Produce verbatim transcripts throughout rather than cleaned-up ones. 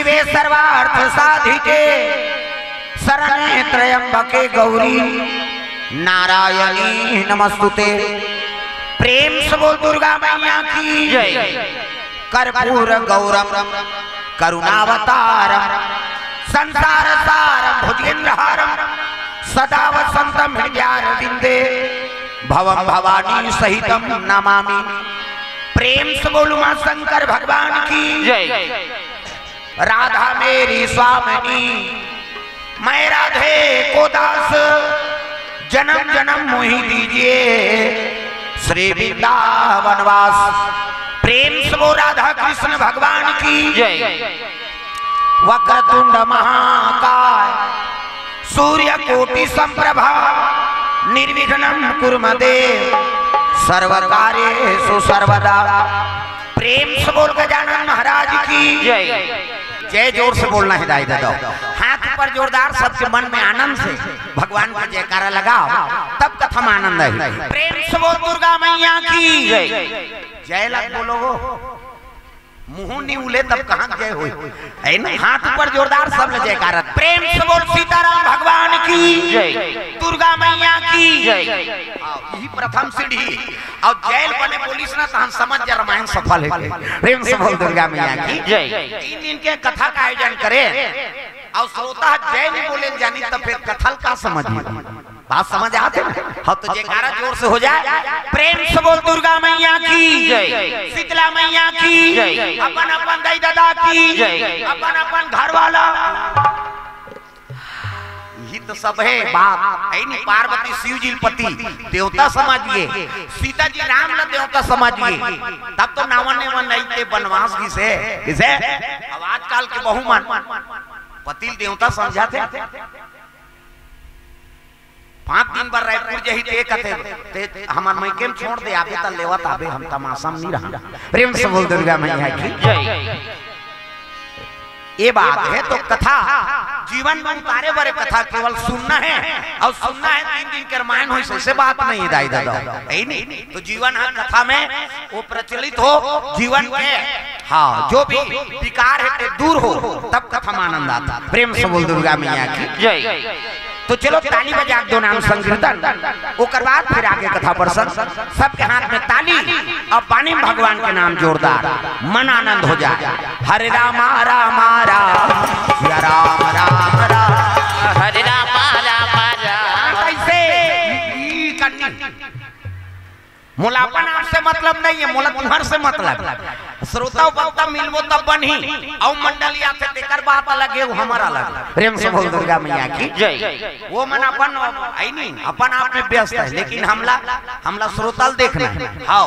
शिवे सर्वार्थ साधिके शरण्ये त्र्यंबके गौरी नारायणी नमस्तुते। प्रेम से बोल दुर्गा मैया की जय। कर्पूर गौरम करुणावतारम संसार सारम भुजगेंद्रहारम सदा वसंतम हृदयारविंदे भवम भवानी सहितम नमामि। प्रेम से बोल उमा शंकर भगवान की जय। राधा मेरी स्वामिनी, मैं राधे को दास, जन्म जन्म मोहि दीजिए श्री वृंदावन वास। प्रेम से बोल राधा कृष्ण भगवान की जय। वक्रतुंड महाकाय सूर्य कोटि संप्रभा निर्विघ्नं कुरु मे देव सर्व कार्येषु सर्वदा। प्रेम से बोल गजानन महाराज की जय। जय जोर से बोलना है दाई दादा। हाथ ऊपर जोरदार, सबके मन में आनंद से भगवान का जयकारा लगाओ, तब कथा में आनंद आही। प्रेम से बोल दुर्गा मैया की जय। जय लग बोलो हो, मुंह नहीं उले तब कहाँ जय होई, है ना? हाथ ऊपर जोरदार, सब ले जयकारा। प्रेम से बोल सीताराम भगवान की जय। दुर्गा मैया की जय। आओ, यही प्रथम सीढ़ी। और जय बने बोलिस ना, तो हम समझ जा रामायण सफल है। प्रेम से बोल दुर्गा मैया की जय। तीन दिन के कथा का आयोजन करे और श्रोता जय नहीं बोले जानी, तो फिर कथा का समझ में बात समझ आते ना? हाँ, तो जयकारा जोर से हो जाए। प्रेम से बोल दुर्गा मैया की जय। शीतला मैया की जय। अपन अपन दाई दादा की जय। अपन अपन घर वाला। ये तो सब है बात, है नहीं? पार्वती शिव जी पति देवता समझ गए, सीता जी राम ला देवता समझ गए, तब तो नावन नेवन नहीं थे बनवास की से। किसे? अब आजकल के बहु मन पतिल देवता समझा थे। पाँच दिन बर रायपुर जही ते कथे, ते हमर मइके में छोड़ दे, आबे त लेवत आबे, हम तमाशा में नहीं रहा। प्रेम से बोल दुर्गा मैया की जय। ये बात है तो कथा जीवन में उतारे बरे कथा केवल सुनना है, और सुनना है तीन दिन के रामायण हो, ऐसे बात नहीं है दाई दादा, है नहीं? तो जीवन है कथा में वो प्रचलित हो, जीवन के हाँ जो भी विकार है ते दूर हो, तब कथा में आनंद आता। प्रेम से बोल दुर्गा मैया की जय। तो चलो ताली बजा दो नाम संकीर्तन, ओकर बाद फिर आगे कथा प्रसंग। सबके हाथ में ताली और पानी में भगवान के नाम जोरदार, मन आनंद हो जाए। हरे रामा रामा राम, सिया राम राम राम। हरे रामा रामा राम। कैसे? ई कन्नी। मोला अपन आप से मतलब नहीं है, मोला तुम्हार से मतलब। श्रोता वक्ता मिलबो तब बनही, अउ मंडली आथे तेकर बात अलग है, वो हमारा अलग। प्रेम से बोल दुर्गा मैया की जय। वो मन अपन आई नहीं, अपन आप में व्यस्त है, लेकिन हमला, हमला श्रोता ल देखना है। हाँ,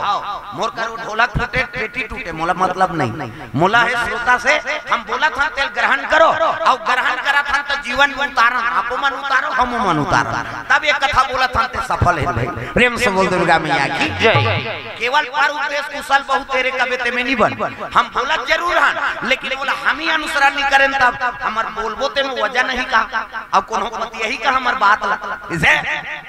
मोर करो ढोलक फूटे, पेटी टूटे, मोला मतलब नहीं। मोला है श्रोता से, हम बोलत हन तेल ग्रहण करो, अउ ग्रहण करत हन तो जीवन में उतारन, आपो मन उतारो, हमो मन उतारन, तब ये कथा बोलत हन ते सफल है भाई। प्रेम से बोल दुर्गा मैया की जय। केवल पर उपदेश कुशल बहु तेरे कबे ते में नहीं बन। हम बोलत जरूर हन, लेकिन बोला हम ही अनुसरण नहीं करें, तब हमर बोलबो ते में वजन नहीं का, अब कोनो पति यही का हमर बात ला। इसे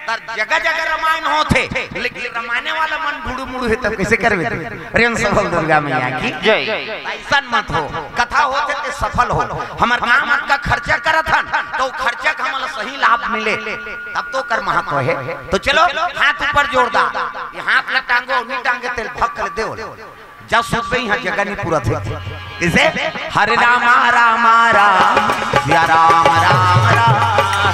तर जगह जगह रामायण होथे, लेकिन रामायण वाला मन ढुड़ू मुड़ू है, तब कैसे करबे? प्रेम से बोल दुर्गा मैया की जय। ऐसन मत हो, कथा होथे ते सफल हो। हमर गांव में का खर्चा करत हन, तो खर्चा का हमला सही लाभ मिले, तब तो कर महत्व है। तो चलो हाथ ऊपर जोरदार, ये हाथ ला टांगो, नहीं टांगे तेल भक्क ले देओ। जा सुत गई, यहाँ जगह नहीं पूरा थे। इसे हरे रामा रामा राम, सिया राम राम राम।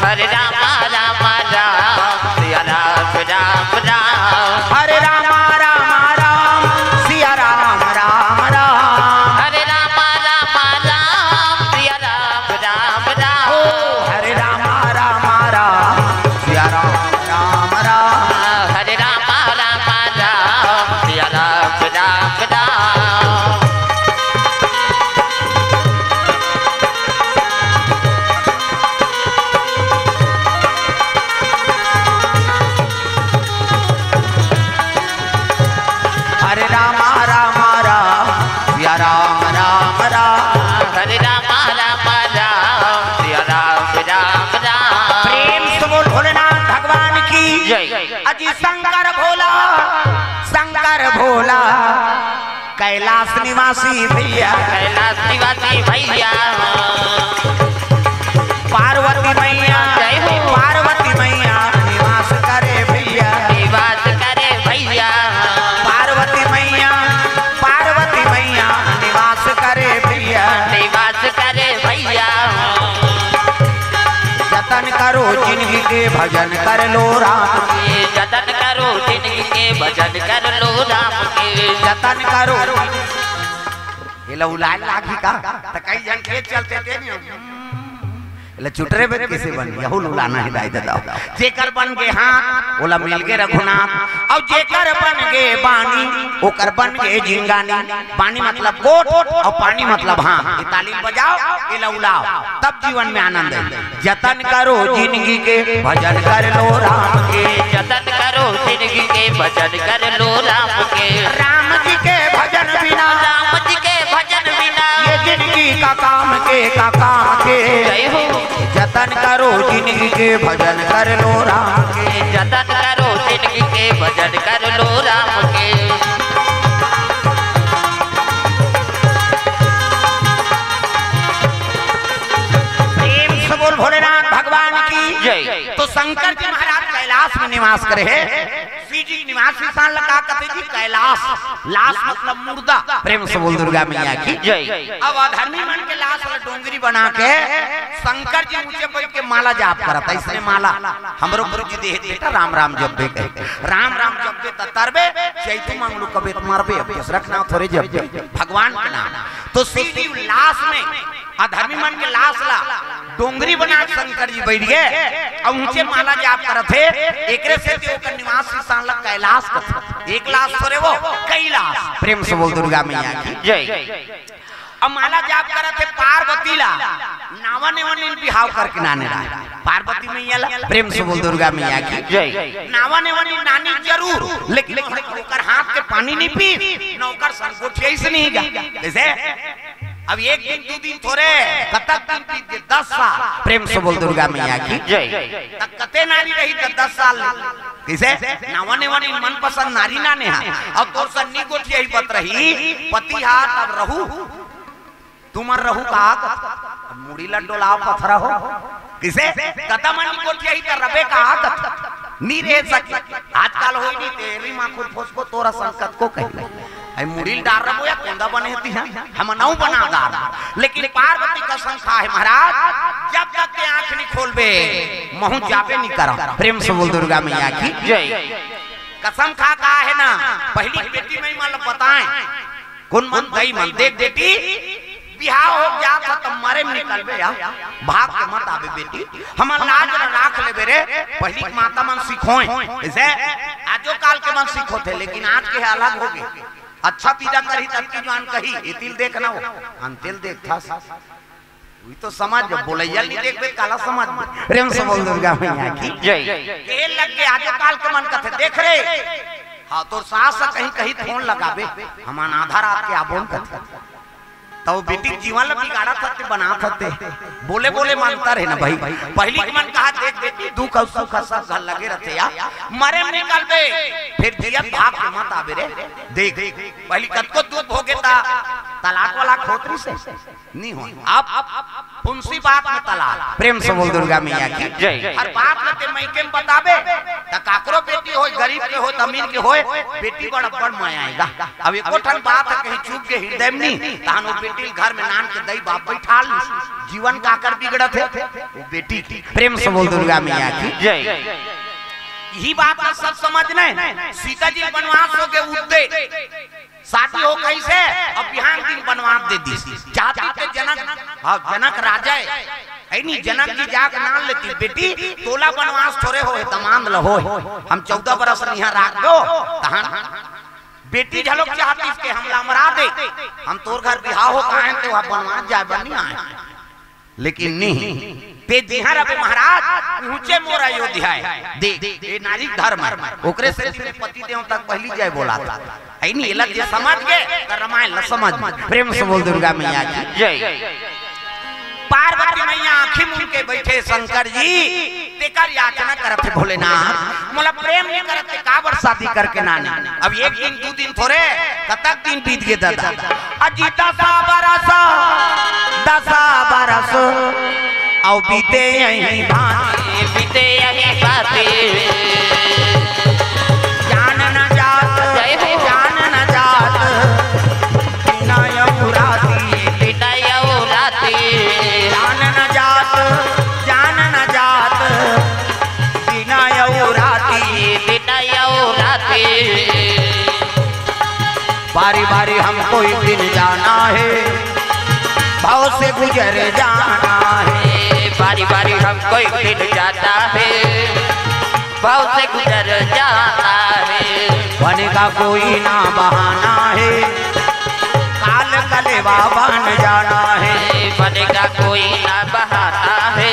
हरे रामा रामा राम, सिया राम राम राम। हरे रामा रामा राम, सिया राम राम राम। हरे रामा रामा राम, सिया राम राम राम। ओ हरे रामा रामा राम, सिया राम राम राम। हरे रामा रामा राम, सिया राम राम राम। हरे रामा रामा राम, सिया राम राम राम। हरे रामा रामा राम, सिया राम राम राम। प्रेम से बोल भोलेनाथ भगवान की जय। अजी शंकर भोला, शंकर भोला, कैलाश निवासी भैया। कैलाश निवासी भैया। जिंदगी के भजन कर लो राम के। जतन करो जिंदगी के भजन कर लो राम के। जतन करो। ये ला उलाय लागही का? त कई झन के चलते ते नहीं। ले चुटरे बे किसे बन गया? हुल उलाना ही दाई ददा। जेकर बन गे हाथ, ओला मिल गे रघुनाथ। अउ जेकर बन गे बानी, ओकर बन गे जिंगानी। बानी मतलब गोठ अउ पानी मतलब हाथ। ये ताली बजाओ, ये ला उलाओ, तब जीवन में आनंद है। जतन करो जिंदगी के, भजन कर लो राम के। जतन करो जिंदगी के, भजन कर लो राम के। राम जी के भजन बिना, राम जी के भजन बिना, ये जिंदगी का काम के, का काम के। जय हो। जतन करो जिंदगी के, भजन कर लो राम के। जतन करो जिंदगी के, भजन कर लो राम के। प्रेम से बोल भोलेनाथ भगवान की जय। तो शंकर जी महाराज कैलाश में निवास करे हे। शिव जी के निवास स्थान ला का कथे जी? कैलाश। लाश मतलब मुर्दा। प्रेम से बोल दुर्गा मैया की जय। अब अधर्मी मन के लाश ला डोंगरी बना के शंकर जी ऊंचे बैठ के माला जाप करत, इसने माला हमरो गुरु जी देहे बेटा, राम राम जपबे कहे। राम राम जपबे त तरबे, चैतू मंगलू कबे त मरबे, अब दूसरा के नाम थोड़े जपबे, भगवान के नाम। तो शिव जी लाश में, अधर्मी मन के लाश ला डोंगरी बना के शंकर जी बैठ गए, अउ ऊंचे माला जाप करत हे। एकरे सेती ओकर निवास स्थान ला कैलाश कथे। एक लाश थोड़े वो, कई लाश। प्रेम से बोल दुर्गा मैया की जय। अब माला जाप करत हे पार्वती ला, नावा नेवा नील बिहाव करके नाने रहा पार्वती मैया ला। प्रेम से बोल दुर्गा मैया की जय। नावा नेवा नील नानी जरूर, लेकिन ओकर हाथ के पानी नहीं पी, न ओकर संग गोठियाइस नहीं गा। जैसे अब एक दिन, दू दिन थोड़े, कतक दिन बीत गे? दस साल। प्रेम से बोल दुर्गा मैया की जय। त कते नारी रही त दस साल ले? कइसे? नावा नेवा नील मनपसंद नारी नाने हा। अब तोर संग नी गोठियाही बत रही, पति हा तब रहू। तुमन रहू का? अब मुड़ी ला डोलाव पथरा हो। कइसे? कतक मन नी गोठियाही त रबे का? नी रह सके। आजकल होई नी, तेरी माँ खुद फोसको तोरा संकत को कही। अई मुड़ी ल डार रबो या कोंदा बने हती, हाँ? हम नौ बना डार। लेकिन पार्वती कसम खाहे महाराज, जब तक के आँख नी खोलबे, महूँ जाबे नी करँव। प्रेम से बोल दुर्गा मैया की जय। कसम खा कहा हे ना, पहिली बेटी मई मन ल बताएँ, कोन मन दई मन, देख बेटी, बिहाव हो जात हे त मरे में निकलबे या, भाग के मत आबे बेटी, हमर लाज ल राख लेबे रे। पहिली के माता मन सिखोय, जइसे आजो काल के मन सिखोथे, लेकिन आज के अलग हो गे। अच्छा विदा करही तब की जुवान कही, ए तिल देख ना हो, हम तिल देख था। उही तो समझ, बोलैया नी देखबे, काला समझ। प्रेम से बोल दुर्गा मैया की जय। के लग के आजो काल के मन कथे, देख रे, हाँ, तोर सास से कहीं, कहीं फोन लगाबे, हमन आधा रात के आबोन कथे। त वो बेटी के जीवन ल बिगाड़त हते, बनात हते। बोले बोले मानता रहे ना भाई। पहिली के मन कहा, देख बेटी, दुख अउ सुख ह सब घर लगे रथे या। मरे में निकलबे, फिर जियत भाग के मत आबे रे। देख, पहिली कतको दुख भोगे ता तलाक वाला खोतरी से नी हो। अब फुंसी बात में तलाक। प्रेम से बोल दुर्गा मैया की जय। हर बात ल ते मइके में बताबे, त काकरो बेटी होय, गरीब के होय, अमीर के होय, बेटी बड़ बड़ माया आएगा। अब एको ठन बात ह कहीं चुभ गे हृदय में नी, तहन वो बेटी ल घर में नान के दई बाप बैठा ली। जीवन काकर बिगड़त हे? वो बेटी के। प्रेम से बोल दुर्गा मैया की जय। यही बात ल सब समझ नहीं। सीता जी बनवास हो गे, उद्दे शादी हो कइसे, अब बिहान दिन बनवास दे दिस। चाहती ते जनक, हाँ, जनक राजा हे, है नी, जनक जी जाके नान लेती, बेटी, तोला बनवास थोड़े होय, दमांद ल होय, हम चौदह बरस इहाँ राख दो, तहन बेटी झलोक चाहती के हमला मरा दे, हम तोर घर बिहाव हो कहा हे, ते वहाँ बनवास जाए बर नी आए। लेकिन नी, ते जिहाँ रबे महाराज, ऊंचे मोर अयोध्या हे। देख, ये नारी धर्म हे, ओकरे से तेरे पति देव तक पहिली जय बोला था। है नी, एला जे समझ गे, त रामायण ल समझ गे। प्रेम से बोल दुर्गा मैया की जय। पार्वती मैया आँखी मूंद के बैठे, शंकर जी, तेकर याचना करत हे भोलेनाथ, मोला प्रेम नी करत हे, काबर शादी करके नाने। अब एक दिन, दू दिन थोड़े, कतक दिन बीत गे दादा। अजी दसा बरस, दसा बरस, अउ बीते यही भांति, बीते यही भांति। जान न जात, जय हो। जान न जात, बिना यहू राती, बिना यहू राती। जान न जात, जान न जात, है, भाव से गुजर जाना है। बारी बारी हमको एक दिन जाता है, भाव से गुजर जाना है। बनेगा कोई ना बहाना है, काल कलेवा बन जाना है। बनेगा कोई ना बहाना है,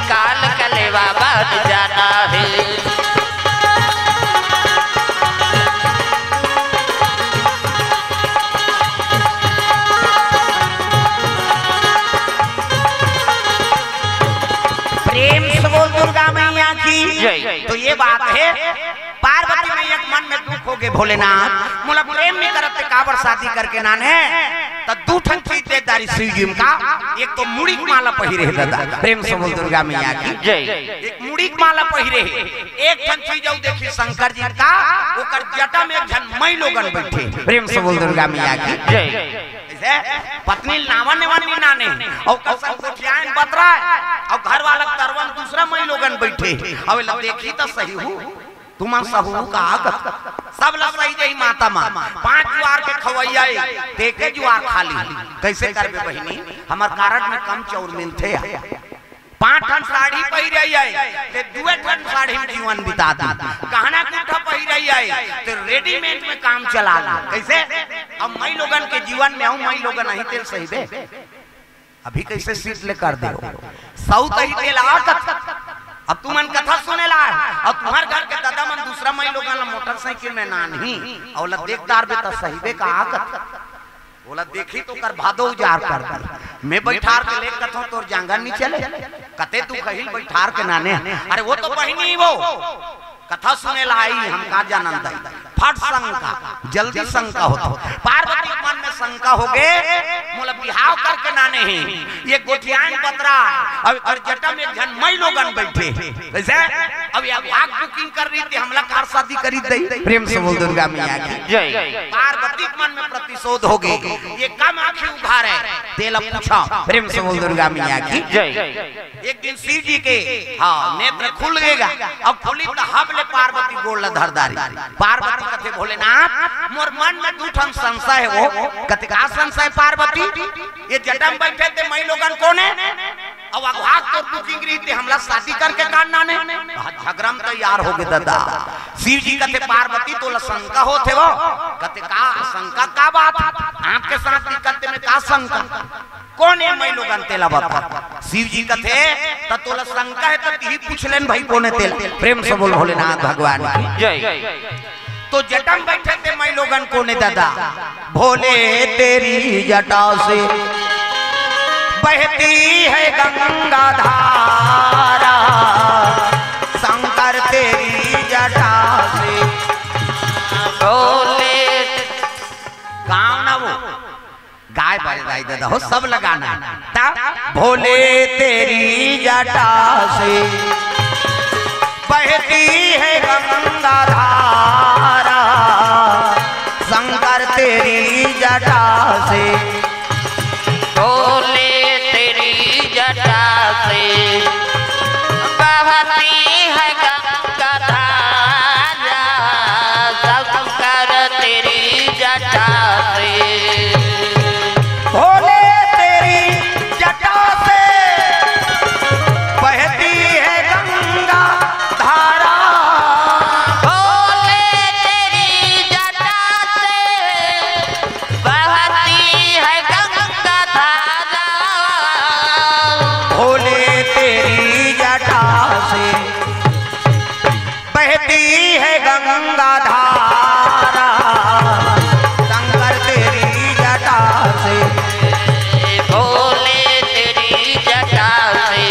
काल कलेवा बन जाना है। प्रेम से बोल दुर्गा मैया की जय। तो ये बात है, पार्वती मैया के मन में दुख हो गए, भोलेनाथ मोला प्रेम नहीं करत ते काबर शादी करके नाने। त दू ठन चीज दे डारिस शिव जी का, एक तो मुड़ी के माला पहिरे हे दादा, प्रेम से बोल दुर्गा मैया की जय। एक मुड़ी के माला पहिरे हे, एक ठन चीज अउ देखिस शंकर जी का, ओकर जटा में एक झन मई लोगन बैठे, प्रेम से बोल दुर्गा मैया की जय। जैसे पत्नी ल नावन नेवन नहीं नाने, अउ ओकर संग गोठियाइन बतरा हे, अउ घर वाला तरवन दूसरा मई लोगन बैठे, अउ एला देखी त सही हूँ, तुमन सहू का आगत। सब ला सही जही माता माँ, पांच जुआर के खवैया ए, ते के जुआर खा ली। कैसे करबे बहिनी, हमर कारड में कम चाउर मिलथे। पांच ठन साड़ी पहिरे आए, ते दुए ठन साड़ी में जीवन बिता दी। गहना गुट्ठा पहिरे आए, ते रेडीमेड में काम चला ला। कैसे? अब मई लोगन के जीवन में हूँ, मई लोगन अही तेल सही बे। अभी कैसे सीट ले कर दे, सऊ तही तेल आकत। अब तुमन कथा सुने ला, अउ तुम्हर घर के दादा मन दूसरा मई लोगन ला मोटरसाइकिल में नानही, अउ ओला देख डारबे त सही बे का आकत। ओला देखी तो ओकर भादो उजार कर दी। मैं बैठार के ले कथों तोर जांगर नहीं चले, कते तू कहिल बैठार के नाने। अरे वो तो बहिनी वो कथा सुने ला आई, हम का जानन दई। फट शंका, जल्दी शंका होत हो। पार्वती के मन में शंका हो गे, मोला बिहाव करके नाने हे, ये गोठियाइन बतरा, अउ एकर जटा में एक झन मई लोगन बैठे। कैसे? अब ये भाग बुकिंग कर रही थी, हमला कार शादी करी दई। प्रेम से बोल दुर्गा मैया की जय। पार्वती के मन में प्रतिशोध हो गे, ये कम आँखी उघारे, तेला पूछा। प्रेम से बोल दुर्गा मैया की जय। एक दिन शिव जी के, हाँ, नेत्र खुल गेगा। अब खुली त हब ले पार्वती गोड़ ला धर डारी। पार्वती कथे, भोलेनाथ, मोर मन में दू ठन संशय हे। वो कथे, का संशय पार्वती? ये जटा में बैठे ते मई लोगन कोन हे? अउ अघवा तोर बुकिंग रही ते हमला शादी करके काट नाने। झगड़ा में तैयार हो गे दादा। शिव जी कथे, पार्वती तोला शंका होत हे वो? कथे, का शंका का बात? आँख के साथ दिखत ते में का शंका? कोन हे मई लोगन तेला बता। शिव जी कथे, त तोला शंका हे त तिही पूछ लेन भाई कोन हे तेला। प्रेम से बोल भोलेनाथ भगवान की जय। तो जटा में बैठे ते मई लोगन कोन हे दादा? भोले तेरी जटा से बहती है गंगा धारा, शंकर तेरी जटा से। भोले गाँव ना वो गाय बाय दाई दादा हो, सब लगाना। ता भोले तेरी जटा से बहती है गंगा धारा, शंकर तेरी जटा से। भोले तेरी जटा से बहती है गंगा धारा, शंकर तेरी जटा से। भोले तेरी जटा से बहती है गंगा धारा। भोले तेरी जटा से बहती है गंगा धारा। भोले तेरी जटा से बहती है गंगा धारा, शंकर तेरी जटा से। भोले तेरी जटा से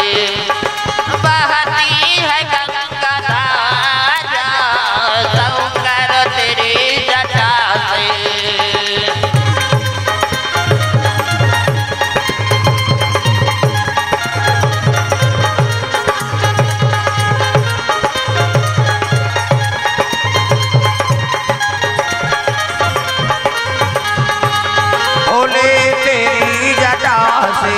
बहती है गंगा धारा, शंकर तेरी जटा से। भोले तेरी जटा से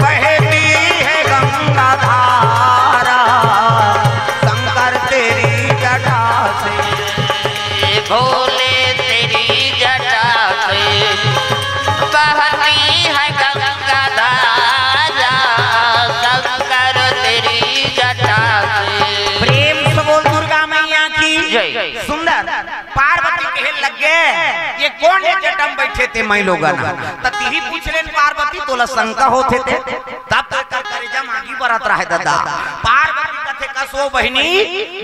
बहती है गंगा धारा, शंकर तेरी जटा से। भोले तेरी जटा से कोन ये जटा म बइठे ते माईलोगन? त तिही पूछ लेन पार्वती, तोला शंका होथे ते। तब तक कर करेजा म आगी बरत रहे ददा। पार्वती कथे, कस ओ बहिनी,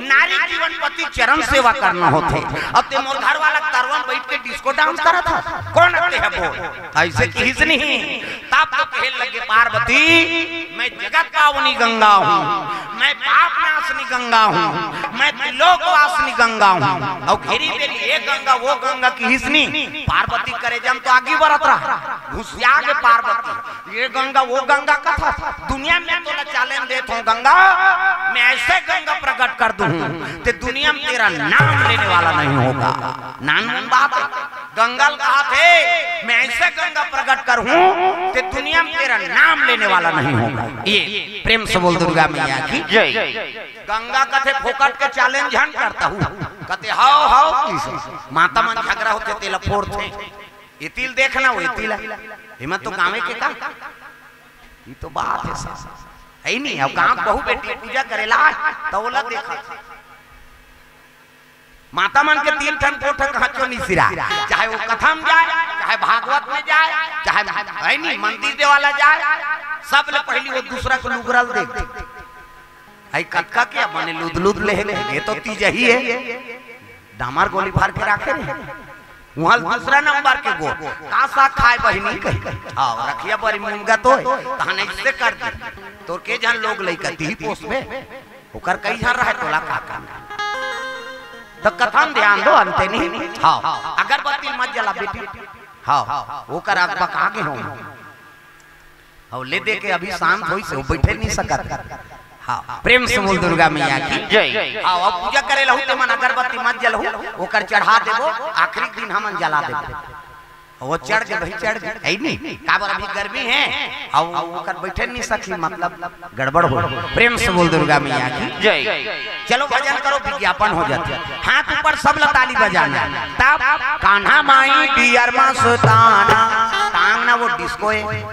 नारी जीवन पति चरण सेवा करना होथे। अब ते मोर घर वाला तरवन बइठ के डिस्को डांस करत हस, कोन अते हे बोल? अइसे किहिस नहीं। तब तो कहे लगे पार्वती, मैं जगत पावनी गंगा हूँ, मैं पाप नाशनी गंगा हूँ, मैं त्रिलोक वासिनी गंगा हूँ। अउ घेरी बेरी ये गंगा वो गंगा किहिस नहीं। पार्वती करेजा म तो आगी बरत रहे, घुसिया गे पार्वती। ये गंगा वो गंगा कथस, दुनिया म तोला चैलेंज देत हूँ गंगा, मैं ऐसे गंगा प्रकट कर दूँ, ते दुनिया म तेरा नाम लेने वाला नहीं होगा। नानमुन बात हे। गंगा ल कहाथे, मैं ऐसे गंगा प्रकट करहूँ, ते दुनिया म तेरा नाम लेने वाला नहीं होगा। ये प्रेम से बोल दुर्गा मैया की जय। गंगा कथे, फोकट के चैलेंज झन करता हूँ। कथे, हव, हव, किसे? माता मन झगरा होथे, तेला फोड़थे। एती ल देखना, वो एती ल। एमा तो गाँवे के का? ये तो बात हे सर। हे नहीं, अब गाँव बहू बेटी पूजा करेला, त ओला देखा। माता मन के तीन ठन कोठा कहाँ चो निसिरा, चाहे वो कथा म जाय, चाहे भागवत म जाय, चाहे हे नहीं मंदिर देवाला जाय, सबले पहिली वो दूसरा के लुगरा ल देख। हई कतका के बने लुद लुद ले हे, ये तो तीजही हे। डामर गोली भर के राखे रहे। उहाँ दूसरा नंबर के गोठ। का साग खाय बहिनी कही। हाँ, रखिया बरी मुनगा तो हे, तहन ऐसे कर दे। तोर के झन लोग लइका तिही पोसबे। ओकर कई झन रहे तोला का करना। त कथा म ध्यान दो, अंते नहीं। हाँ, अगरबत्ती मत जला बेटी। हाँ, ओकर आग बका गे हो। अउ ले दे के अभी शांत होइस, वो बइठे नहीं सकत। हाँ, प्रेम से बोल दुर्गा मैया की जय। हाँ, अब पूजा करे लहू ते मन अगरबत्ती मत जलहू, ओकर चढ़ा देबो, आखिरी दिन हमन जला देबो। वो चढ़ गे भाई, चढ़ गे, हे नहीं? काबर अभी गर्मी हे, अउ ओकर बइठे नहीं सकी, मतलब गड़बड़ हो। प्रेम से बोल दुर्गा मैया की जय। चलो भजन करो, विज्ञापन हो जाथे। हाथ ऊपर सब ल ताली बजाना। तब कान्हा माई डियर मस्ताना, टांग ना वो डिस्को हे।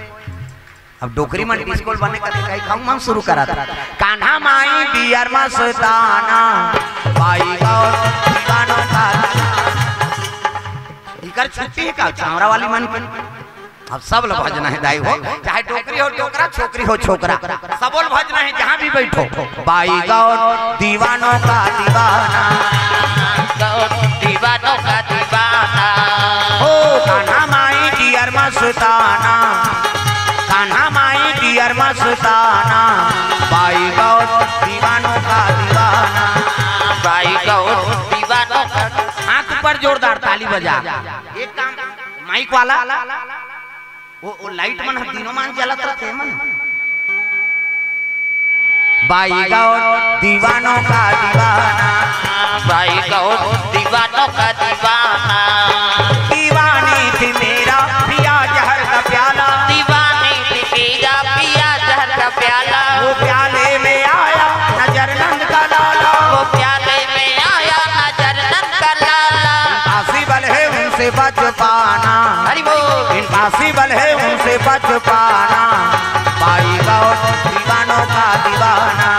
अब डोकरी मन डिस्को ल बने करके कही खाऊ मन शुरू करा था। कान्हा माई डियर मस्ताना, बाई गौर दीवानों का। इकर छुट्टी हे का छावरा वाली मन की? अब सब ल भजना हे दाई हो, चाहे डोकरी हो डोकरा, छोकरी हो छोकरा, सबो ल भजना हे जहाँ भी बइठो। बाई गौर दीवानों का दीवाना, गौर दीवानों का दीवाना। ओ कान्हा माई डियर मस्ताना, कान्हा माई डियर मस्ताना, बाई गौर दीवानों का दीवाना, बाई गौर दीवानों का। हाथ ऊपर जोरदार ताली बजा। एक काम, माइक वाला, वो, वो लाइट मन ह दिनों मान जलत रथे मन। बाई गौर दीवानों का दीवाना, बाई गौर दीवानों का दीवाना। दीवानी थी मेरा पिया जहर का प्याला, दीवानी थी मेरा पिया जहर का प्याला। वो प्याले में आया नजर नंद का लाला, वो प्याले में आया नजर नंद का लाला। पासी बल है उनसे बच पाना, हरि बोल। इन पासी बल है उनसे बच पाना, बाई गौर दीवानों का दीवाना,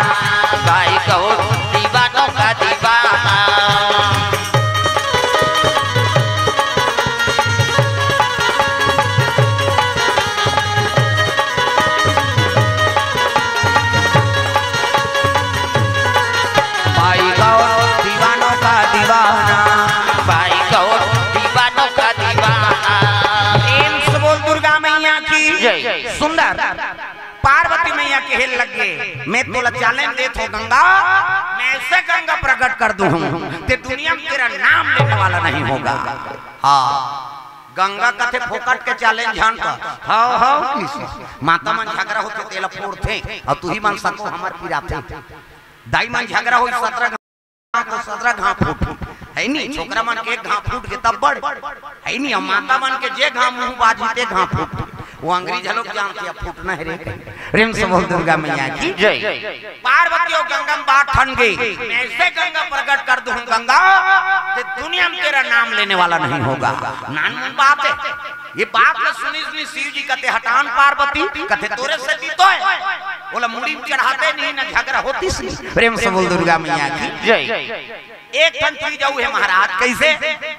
बाई गौर दीवानों का दीवाना। बाई गौर दीवानों का दीवाना, बाई गौर दीवानों का दीवाना। प्रेम से बोल दुर्गा मैया की जय। सुंदर पार्वती मैया कहे लगे, मैं तोला चैलेंज देत हो गंगा, मैं ऐसे गंगा प्रकट कर दूं, ते दुनिया में तेरा नाम लेने वाला नहीं होगा। हाँ, गंगा कथे फोकट के चैलेंज जान कर। हाँ, हाँ, किसी माता मन झगड़ा होथे, तेला फोड़थे, अउ तुही मन सको हमर पिराथे। दाई मन झगड़ा होई, सतरा घाव तो सतरा घाव फूट, हे नहीं? छोकरा मन के एक घाव फूट गे तब बड़, हे नहीं? अउ माता मन के जे घाव मुंह बाजी ते घाव फूट। वो अंग्रेज लोग जानथे, अब फूटना हे रे कहीं। प्रेम से बोल दुर्गा मैया की जय। पार्वती अउ गंगा म बात ठन गे, मैं ऐसे गंगा प्रकट कर दूं गंगा, ते दुनिया में तेरा नाम लेने वाला नहीं होगा। नानमुन बात हे। ये बात ल सुनिस नहीं शिव जी कथे, हटान पार्वती, कथे तोरे से जीतो हे। ओला मुड़ी में चढ़ाते नहीं, ना झगड़ा होतिस नहीं। प्रेम से बोल दुर्गा मैया की जय। एक ठन चीज अउ हे महाराज, कइसे?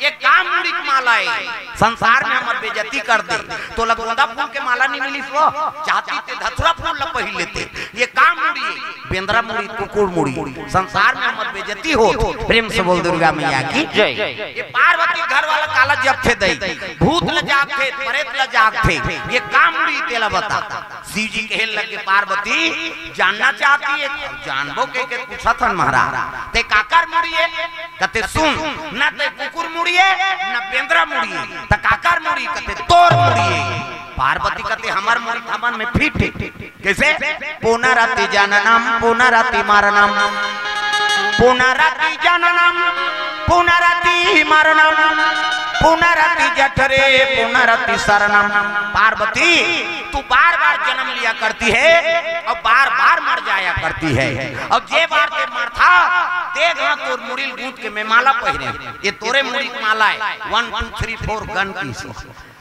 ये का मुड़ी के माला हे, संसार में हमर बेइज्जती कर दे। तोला गोंदा फूल के माला नहीं मिलिस वो, चाहती ते धतुरा फूल ला पहिर लेते। ये का मुड़ी हे? बेंदरा मुड़ी, कुकुर मुड़ी। संसार में हमर बेइज्जती होत। प्रेम से बोल दुर्गा मैया की जय। ये पार्वती घर वाला काला जपथे दई, भूत ला जागथे, प्रेत ला जागथे। ये का मुड़ी तेला बता। शिव जी कहे लगे, पार्वती जानना चाहती है? जानबो के, के पूछत हन महाराज, ते काकर मुड़ी हे? कथे सुन, न ते कुकुर मुड़ी हे, न बेंदरा मुड़ी हे, त काकर मुड़ी? कथे तोर मुड़ी हे। पार्वती कथे हमर मुड़ी हमन में फिट हे। कइसे? पुनरपि जननम पुनरपि मरणम, पुनरपि जननम पुनरपि मरणम, पुनरपि जठरे पुनरपि शरणम। पार्वती, तू बार बार जन्म लिया करती है और बार बार मर जाया करती है, और जे बार ते मरथा, ते घां तोर मुड़ी ल गूंथ के मैं माला पहिरे। ये तोरे मुड़ी के माला हे। One two three four gun की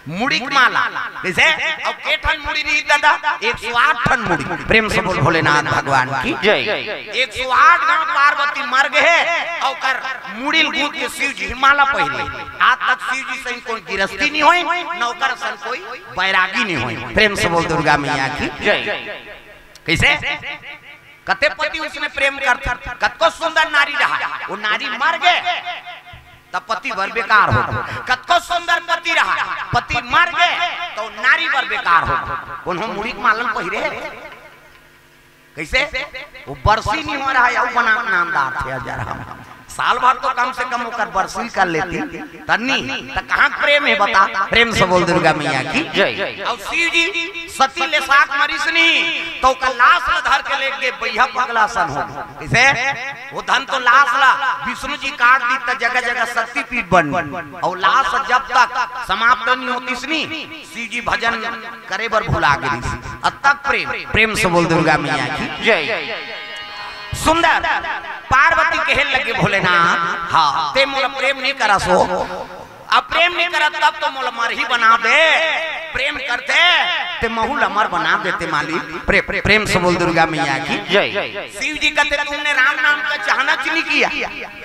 मुड़ी के माला। कइसे? अउ के ठन मुड़ी रही दादा? एक सौ आठ ठन मुड़ी। प्रेम से बोल भोलेनाथ भगवान की जय। एक सौ आठ घां पार्वती मर गे हे, अउ ओकर मुड़ी ल गूंथ के शिव जी माला पहिरे। आज तक शिव जी सही कोई गिरस्ती नहीं होय, न ओकर सन कोई बैरागी नहीं होय। प्रेम से बोल दुर्गा मैया की जय। कइसे? कते पति उसने प्रेम करथे, कतको सुंदर नारी रहा, वो नारी मर गे, त पति बर बेकार हो। कतको सुंदर पति रहा, पति मर गे, त नारी बर बेकार हो। कोनो मुड़ी के माला ल पहिरे? कइसे? वो बरसी नहीं हो रहा है, अउ बना के नाम डारथे अजर हम। साल भर तो कम से कम ओकर बरसी कर लेती, तन्नी, त कहाँ के प्रेम हे बता? प्रेम से बोल दुर्गा मैया की जय। अउ शिव जी सती लेसाक मरिस नहीं, त ओकर लाश ल धर के लेके बइहा पगला सन हो। कइसे? वो धन तो लाश ला विष्णु जी काट दी, त जगह जगह शक्तिपीठ बन, अउ लाश जब तक समाप्त नहीं होतिस नहीं, शिव जी भजन करे बर भुला गे रिहिस। अतक प्रेम, प्रेम से बोल दुर्गा मैया की जय। सुंदर पार्वती कहे लगे, भोलेनाथ, हाँ, ते मोला प्रेम नहीं करस हो। अब प्रेम नहीं करत तब तो मोला मरही बना दे। प्रेम करते ते महू ल अमर बना देते मालिक। प्रे-, प्रे-, प्रेम से बोल दुर्गा मैया की जय। शिव जी कहते, तुमने राम नाम का चाहना च नहीं किया।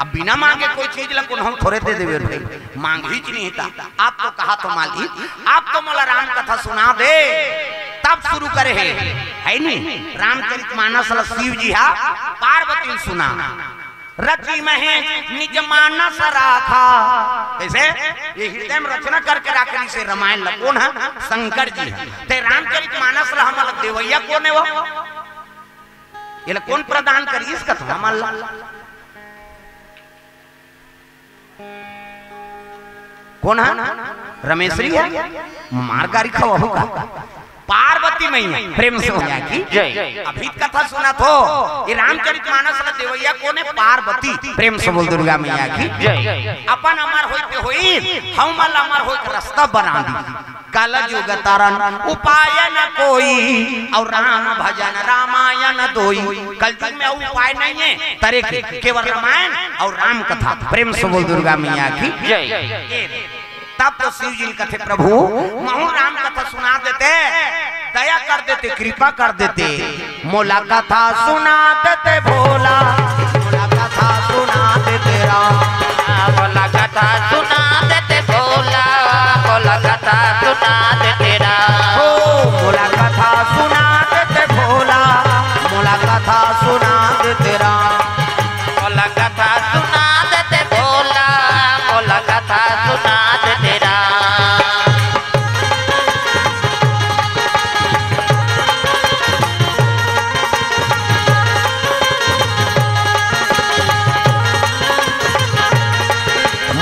अब बिना मांगे कोई चीज ला कोनो हम थोरे दे देवे भाई, मांग ही च नहीं था। आप तो कहा तो मालिक, आप तो मोला राम कथा सुना दे, तब शुरू करे हे, है नहीं? रामचरित मानस ला शिव जी हा पार्वती ल सुना। रचि महेश निज मानस राखा। कइसे? ये हृदय में रचना करके राख रिहिसे रामायण ला। कोन हे? शंकर जी हे। ते रामचरित मानस ला हमन ला देवइया कोन हे वो? ये ला कोन प्रदान करिस कथा हमन ला? कोन हे? रमेश्वरी हे? मार गारी खवाहू का? पार्वती मैया, प्रेम से हो जाए की जय। अभी कथा सुनत हो, ये रामचरित मानस ला देवइया कोन हे? पार्वती। प्रेम से बोल दुर्गा मैया की जय। अपन अमर होई ते होई, हमन ला अमर होई के रास्ता बना दी। कल युग तरन उपाय न कोई, अउ राम भजन रामायण दोई। कलयुग में अउ उपाय नहीं हे तरे के, केवल रामायण अउ राम कथा। प्रेम से बोल दुर्गा मैया की जय। तब तो शिव जी कथे, प्रभु, महू राम कथा सुना देते, दया कर देते, कृपा कर देते। मोला कथा सुना देते भोला, मोला कथा सुना देते राम। मोला कथा सुना देते भोला, मोला कथा सुना देते राम। ओ, मोला कथा सुना देते भोला, मोला कथा सुना देते राम। मोला कथा सुना देते भोला, मोला कथा सुना देते राम।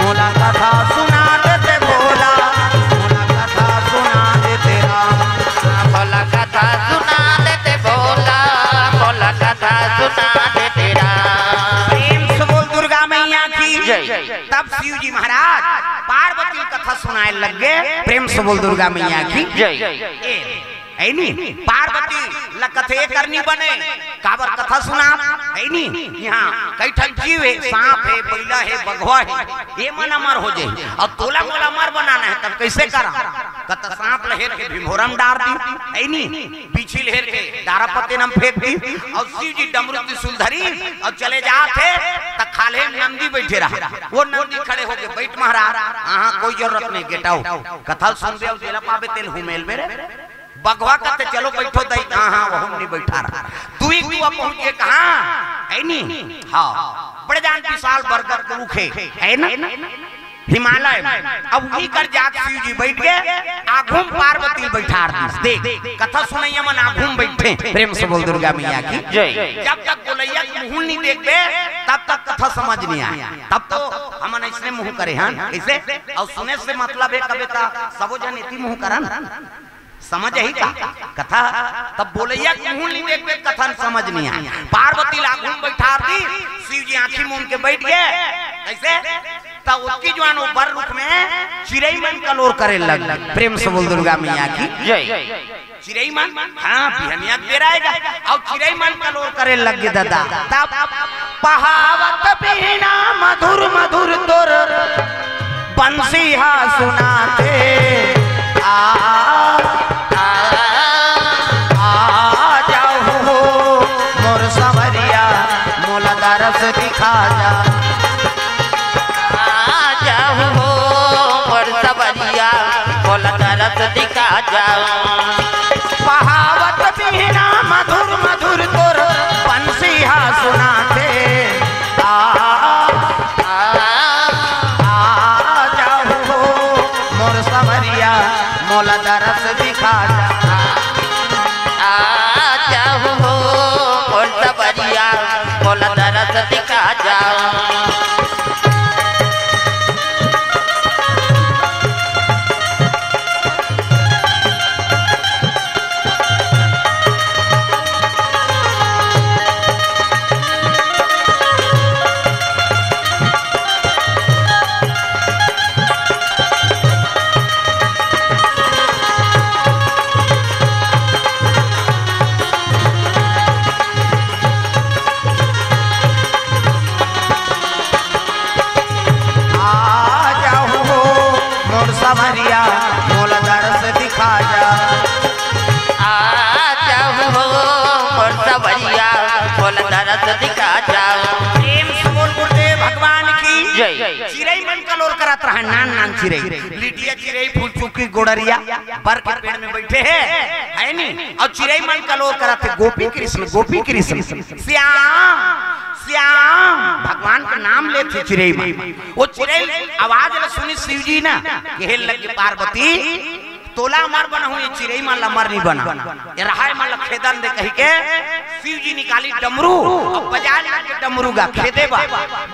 मोला कथा सुना देते भोला, मोला कथा सुना देते राम। मोला कथा सुना देते भोला, मोला कथा सुना देते राम। प्रेम से बोल दुर्गा मैया की जय। तब शिव जी महाराज पार्वती ल कथा सुनाए लग गे। प्रेम से बोल दुर्गा मैया की जय। ए, है नी? पार्वती ल कथे, "ए करनी बने, काबर कथा सुना?" है नी? यहाँ कई ठन जीव हे, सांप हे, बइला हे, बघवा हे, ये मन अमर हो जाही। अउ तोला मोला अमर बनाना हे, तब कइसे करा? कथा सांप ल हेर के भिंभोरा म डार दी, है नी? बिछी ल हेर के डारा पतेना म फेंक दी, अउ शिव जी डमरू त्रिशूल धरी, अउ चले जात हे, त खाल्हे म नंदी बइठे रहा। वो नंदी खड़े होके, "बइठ महाराज, हाँ, हाँ, कोई जरूरत नहीं, get out।" कथा ल सुनबे अउ जेला पाबे तेला हुमेलबे रे। बघवा कथे, "चलो बइठो दई।" हाँ, हाँ, वहू म नइ बइठा रहा। दुई कुआ पहुंच के कहा, है नी? हाँ, बड़े जान विशाल बरगद के रुख हे, है ना? हिमालय म। अब उही कर जात शिव जी बइठ गे, आघू म पार्वती ल बइठार दिस। देख, कथा सुनइया मन आघू म बइठे। प्रेम से बोल दुर्गा मैया की। जय। जब तक गोलइया के मुंह ल नइ देखबे, तब तक कथा समझ नइ आय। तब तो हमन अइसने मुंह करे हन, कइसे? अउ सुने से मतलब हे कबे त सबो झन एती मुंह करन। समझ आही का कथा? तब बोलइया के मुंह ल नइ देखबे, कथा ल समझ नइ आय। पार्वती ल आघू म बइठार दी, शिव जी आंखी मूंद के बइठ गे। कइसे? त ओतकी जुवार ओ बर रुख में चिरई मन कलोर करे लग गे। प्रेम से बोल दुर्गा मैया की। जय। चिरई मन, हाँ, बिहनिया के बेरा आय गा, अउ चिरई मन कलोर करे लग गे ददा। तब पहावत बिहना मधुर मधुर तोर बंसी हा सुनाथे। आ, आ, आ जाहू हो मोर संवरिया, मोला दरस दिखा जा। आ जाहू हो मोर संवरिया, मोला दरस दिखा जा। पहावत बिहना मधुर मधुर तोर बंसी हा सुनाथे। आ, आ, आ जाहू हो मोर संवरिया, मोला दरस दिखा जा। आ जाहू हो मोर संवरिया, मोला दरस दिखा जा। आ जाहू हो मोर संवरिया, मोला दरस दिखा जा। आ जाहू हो मोर संवरिया, मोला दरस दिखा जा। प्रेम से बोल गुरुदेव भगवान की जय। चिरई मन कलोर करत रहय, नान नान चिरई, लिटिया चिरई, फूलचुकी, गोड़रिया, बर के पेड़ में बइठे हे, है नी? अउ चिरई मन कलोर करत हे, "गोपी कृष्ण, गोपी कृष्ण, श्याम, श्याम।" भगवान के नाम लेथे चिरई मन। ओ चिरई आवाज ल सुनिस शिव जी ना, कहे लगे, "पार्वती, तोला अमर बनाहूं, ये चिरई मन ल अमर नइ बना, ये रहय मन ल खेदन दे," कहिके शिव जी निकालिस डमरू अउ बजाय लगे डमरू गा खेदे बर।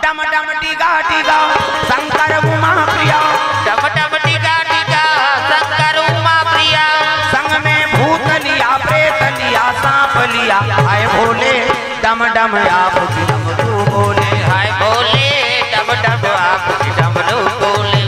डम डम डीगा डीगा शंकर उमा प्रिया। डम डम डीगा डीगा शंकर उमा प्रिया। संग में भूत लिया, प्रेत लिया, सांप लिया। हाय भोले डम डम आप की डमरू बोले। हाय भोले डम डम आप की डमरू बोले।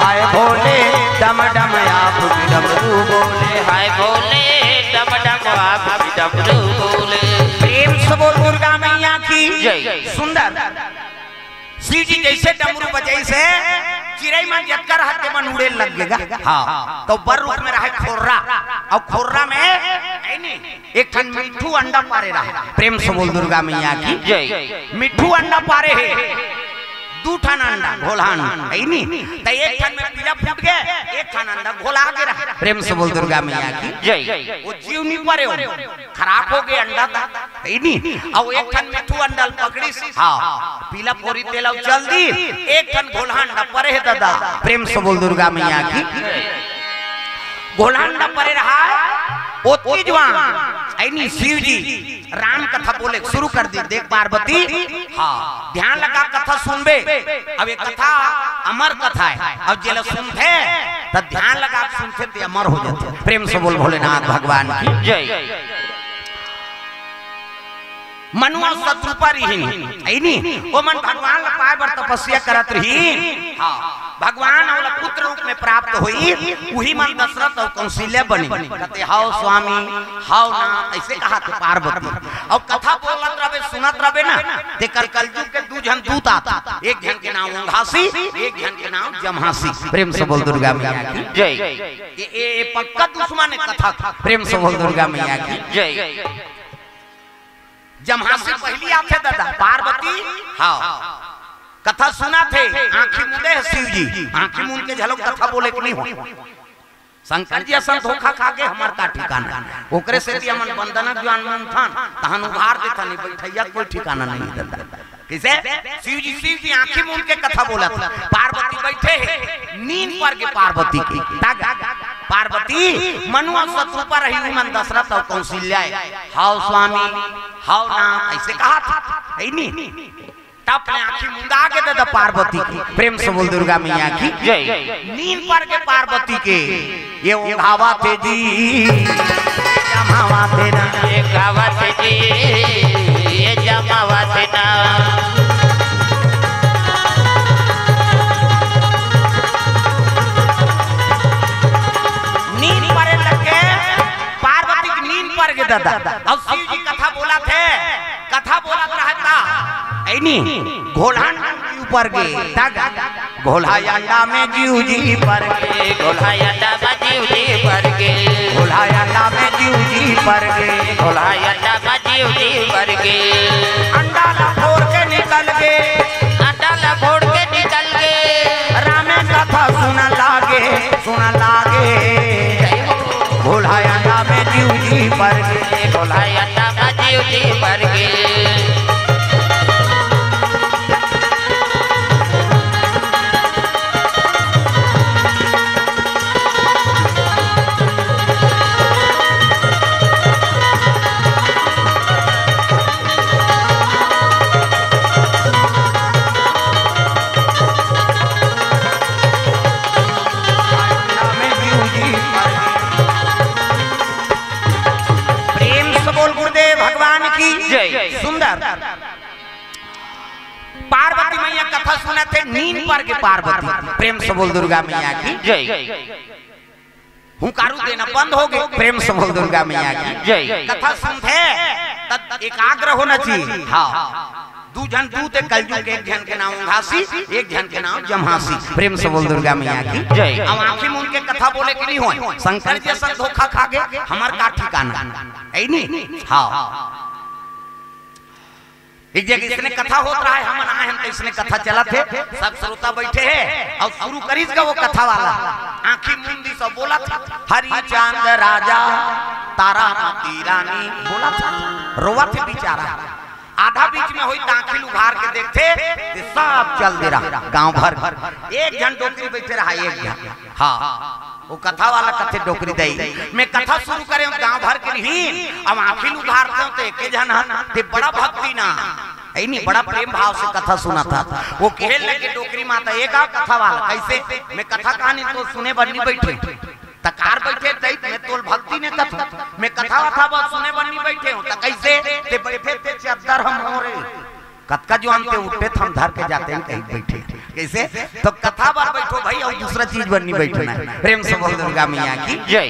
हाय भोले डम डम आप की डमरू बोले। हाय भोले डम डम आप की डमरू बोले। प्रेम से बोल दुर्गा मैया की जय। सुंदर। शिव जी जइसे डमरू बजाइस हे, चिरई मन जतका रहय ते मन उड़े लग गे गा। हाँ, त बर रुख में रहय खोर्रा, अउ खोर्रा में, है नी, एक ठन मिट्ठू अंडा पारे रहय। प्रेम से बोल दुर्गा मैया की जय। मिट्ठू अंडा पारे हे, दू ठन अंडा घोलहा अंडा, है नी, त एक ठन में पीला फूट गे, एक ठन अंडा घोला गे रहय। प्रेम से बोल दुर्गा मैया की जय। ओ जीव नइ परे हो। खराब हो गे अंडा त, है नी? अउ एक ठन मिट्ठू अंडा ल पकड़िस, हाँ, पीला फोरी तेला चल दी, एक ठन घोलहा अंडा परे हे ददा। प्रेम से बोल दुर्गा मैया की। घोलहा अंडा परे रहय, ओतकी जुवार, है नी, शिव जी राम कथा बोले शुरू कर दी। देख पार्वती, हाँ, ध्यान लगा कथा सुनबे। अब ये कथा अमर कथा हे, अउ जेला सुनथे त ध्यान लगा के सुनथे ते अमर हो जाथे। प्रेम से बोल भोलेनाथ भगवान की जय। मनुआ सतरूपा रिहिन, अइनी, ओमन भगवान ला पाए बर तपस्या करत रिहिन। हाँ, भगवान ओला पुत्र रूप में प्राप्त होई, उही मन दशरथ अउ कौशल्या बने। कथे, "हव स्वामी, हव ना," अइसे कहाथे पार्वती। अउ कथा बोलत रहबे, सुनत रहबे ना, तेकर कलजुग के दू झन दूत आथे, एक झन के नाम उंघासी, एक झन के नाम जम्हासी। प्रेम से बोल दुर्गा मैया की जय। ए, ए, ए पक्का दुश्मन हे कथा। प्रेम से बोल दुर्गा मैया की जय। जम्हासी पहिली आथे ददा, पार्वती, हाँ। कथा सुनथे, आँखी मूंदे हे शिव जी, आँखी मूंद के घलो कथा बोले के नइ हो। शंकर जी असन धोखा खा के हमर का ठिकाना। ओकरे सेती हमन बंदना के जुआन मूंदथन, तहन उघार देथन, बइठइया कोई ठिकाना नइ हे ददा। कइसे? शिव जी, शिव जी आँखी मूंद के कथा बोलत। पार्वती बइठे हे, नींद पर गे पार्वती के। तब पार्वती मनुआ सतरूपा रही, उमन दशरथ अउ कौशल्या। "हव स्वामी, हव ना," अइसे कहाथे, अइनी। तब ले आँखी मूंदा गे ददा पार्वती के। प्रेम से बोल दुर्गा मैया की जय। नींद पर गे पार्वती के। ये उंघावथे जी, जम्हावथे ना। ये उंघावथे जी, ये जम्हावथे ना। नींद परे लगे, पार्वती के नींद पर गे ददा। अउ शिव जी कथा बोलथे, कथा बोलत रहय ता, अइनी, घोलहा अंडा में जीव पर गे, तब घोलहा अंडा में जीव जी पर गे, घोलहा अंडा में जीव जी पर गे, घोलहा अंडा में जीव जी पर गे, घोलहा अंडा में जीव जी पर गे। अंडा ला फोर के निकल गे, अंडा ला फोर के निकल गे। रामे कथा सुन लागे, सुन लागे। जय हो। घोलहा अंडा में जीव जी पर गे, घोलहा अंडा में जीव जी पर गे। प्रेम से बोल गुरुदेव भगवान की जय। सुंदर। पार्वती मैया कथा सुनथे, नींद पर गे पार्वती। प्रेम से बोल दुर्गा मैया की जय। हुंकारू देना बंद हो गे। प्रेम से बोल दुर्गा मैया की जय। कथा सुनथे त एकाग्र होना चाहिए। हाँ, दू झन दूत हे कलजुग के, एक झन के नाम उंघासी, एक झन के नाम जम्हासी। प्रेम से बोल दुर्गा मैया की जय। अब आँखी मूंद के कथा बोले के नइ होय। शंकर जी असन धोखा खा गे, हमर का ठिकाना, अइनी? हाँ। एक जगह इसने कथा होत रहय, हमन आए हन त इसने कथा चलत हे, सब श्रोता बइठे हे अउ शुरू करिस गा वो कथा वाला। आँखी मूंद दिस अउ बोलत, "हरिचंद राजा, तारामती रानी," बोलत हे, रोवत हे बेचारा। आधा बीच में होइस त आँखी ल उघार के देखथे, ते सब चल दे रहय, गांव भर। एक झन डोकरी बइठे रहय, एक झन। हाँ, वो कथा वाला कथे, "डोकरी दई, मैं कथा शुरू करेंव, गांव भर के रिहिन, अब आँखी ल उघारतेंव त एके झन हन, ते बड़ा भक्ति ना, अइनी, बड़ा प्रेम भाव से कथा सुनथे।" वो कहे लगे, "डोकरी माता, ए गा कथा वाला, कइसे? मैं कथा कहानी तो सुने बर नइ बइठेंव, त काबर बइठे दई, मैं तोला भक्ति नइ करंव, मैं कथा वथा बर सुने बर नइ बइठेंव, त कइसे? ते बइठे ते चद्दर ह मोरे।" कतका जुआन ते उठे त हम धर के जातेन कहि बइठे। कइसे? त कथा बर बइठो भई, अउ दूसरा चीज बर नइ बइठना हे। प्रेम से बोल दुर्गा मैया की जय।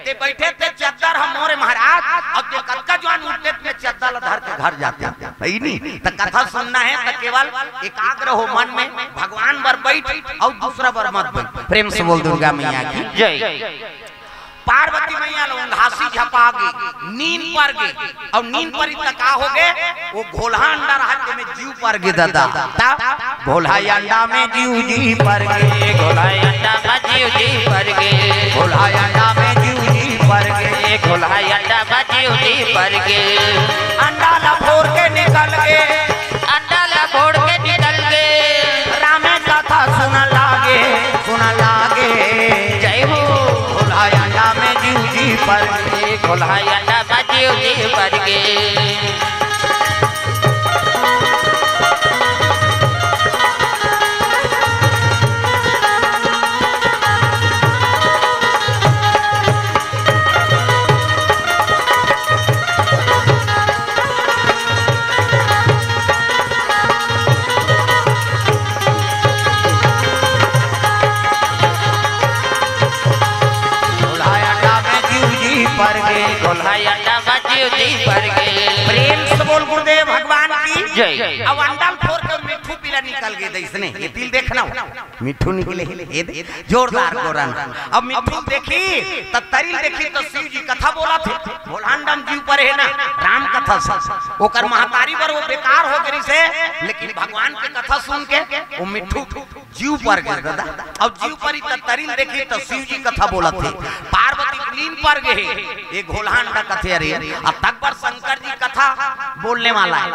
ते बइठे ते चद्दर ह मोरे महाराज, अब ते कतका जुआन उठे ते चद्दर ला धर के घर जाते। अइनी? त कथा सुनना हे त केवल एकाग्र हो मन में, भगवान बर बइठ अउ दूसरा बर मत बइठ। प्रेम से बोल दुर्गा मैया की जय। पार्वती मैया ल उंघासी झपा गे, नींद पर गे, अउ नींद परिस त का हो गे, वो घोलहा अंडा रहय तेमे जीव पर गे ददा। त घोलहा अंडा में जीव जी पर गे, घोलहा अंडा में जीव जी पर गे, घोलहा अंडा में जीव जी पर गे, घोलहा अंडा में जीव जी पर गे। अंडा ला फोर के निकल गे, अंडा ला फोर के निकल गे। रामे कथा सुन लागे, सुन लागे। जय हो। घोलहा अंडा में जीव जी पर गे, घोलहा अंडा में जीव जी पर गे। परगे, गोल्हा अंडा म जीव जी परगे। प्रेम से बोल गुरुदेव भगवान की जय। अब अंडा ल फोर के मिट्ठू पीला निकल गे, अइसने ये तिल देखना हो, मिट्ठू निकले हे, ये दे, जोरदार गोरन। अब मिट्ठू देखही त तरी ल देखही त शिव जी कथा बोलत हे, गोल्हा अंडा म जीव परे हे ना, राम कथा से। ओकर महतारी बर वो बेकार हो गे रिहिसे, लेकिन भगवान के कथा सुन के वो मिट्ठू जीव पर गे दादा। अब जीव परी त तरी ल देखही त शिव जी कथा बोलत हे, पार्वती नींद पर गे हे, ये गोल्हा अंडा कथे अरे, अब तक बर शंकर जी कथा बोलने वाला हे,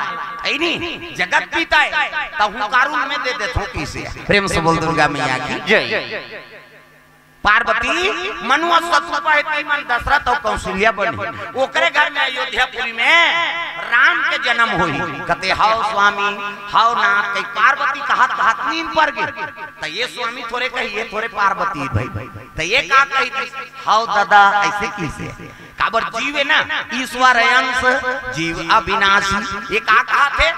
हे नी, जगत पिता हे, त हुंकारू ल मैं दे देथों कइसे। प्रेम से बोल दुर्गा मैया की जय। पार्वती मनुआ सतरूपा हे, तेमन दशरथ अउ कौशल्या बनही, ओकरे घर में अयोध्यापुरी में राम के जनम होही। कथे, "हव स्वामी, हव नाथ," कहि पार्वती कहत कहत नींद पर गे। त ये स्वामी थोरे कही, ये थोरे पार्वती भई। त ये का कही, "हव ददा," अइसे कइसे? काबर जीव हे ना, ईश्वर अंश, जीव अविनाशी। ये का कहत हे,